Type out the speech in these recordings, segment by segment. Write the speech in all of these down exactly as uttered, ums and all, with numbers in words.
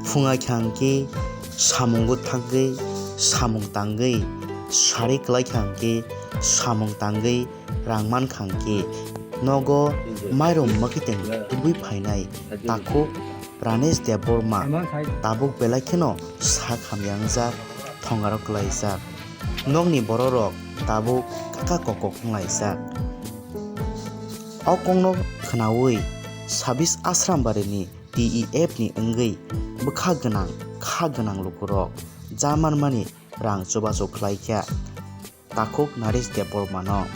Phungai kha hwnkhe samung bwthagwi, samung tangwi, sari kwlai kha hwnkhe samung tangwi, rang man kha hwnkhe nogo mairum mwkhitwng tubui phainai takhuk Pranesh Debbarma tabuk belai kheno sak hamya wngjak, thongaro kwlaijak. Nokni bororok tabuk kaka kokok wnglaijak. O kokno khwnaui sabis Asrambari ni T E F ni wngwi bwkha gwnang, kha gwnang lukurok ja manmani rang chubachu khlaikha takhuk Naresh Debbarma no.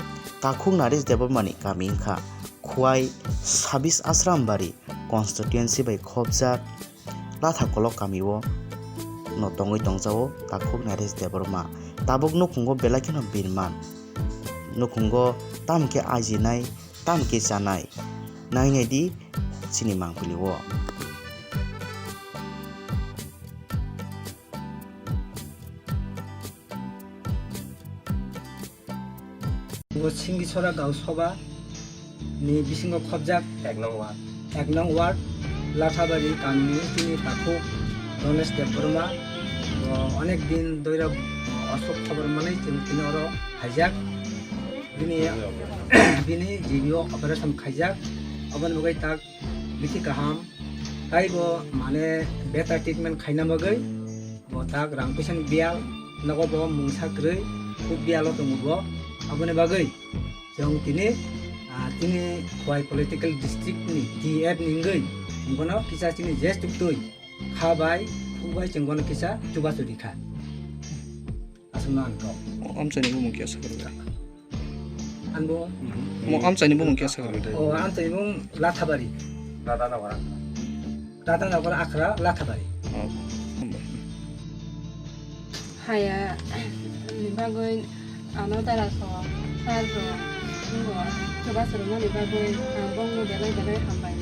Takhuk Naresh Debbarma ni kami wngkha Khowai sabis Asrambari constituency bai khopjak Lathakolok kami o no tongwi tongjao takhuk Naresh Debbarma. Tabuk nukhungo belai kheno birman. Nukhungo tamo khe ajinai, tamo khe chanai. Nainai di chini mangpili o. Bo Singisora Gau Soba ni bisingo khopjak ek nong ward, ek nong ward Lathabari kamini chini takhuk Ronesh Debbarma. Bo onek din doira osok khobor manwi chwng tini oro phaijak. Bini, bini G B O operation khaijak. Oboni bagwi tak bithi kaham. Tai bo mane better treatment khaina bagwi bo tak rang puisa ni biyal nogo bo mungsa kwrwi khub biyalo tongo bo. Aboni bagwi chwng tini, ah, tini Khowai political district ni T F ni wngwi bono kisa chini je chuktwi kha bai khuk bai chwng bono kisa chubachu rikha. Aswkno ang kok. O amchaini bumung khe aswk rwdi? Ang bo. Mo amchaini bumung khe aswk rwdi? O amchaini bumung Lathabari. Rata Nagar Akhra. Rata Nagar Akhra Lathabari. O. Haya ni bagwi ano dara so sar so ngo chubachu rwmani bagwi ang bongno belai belai hambai.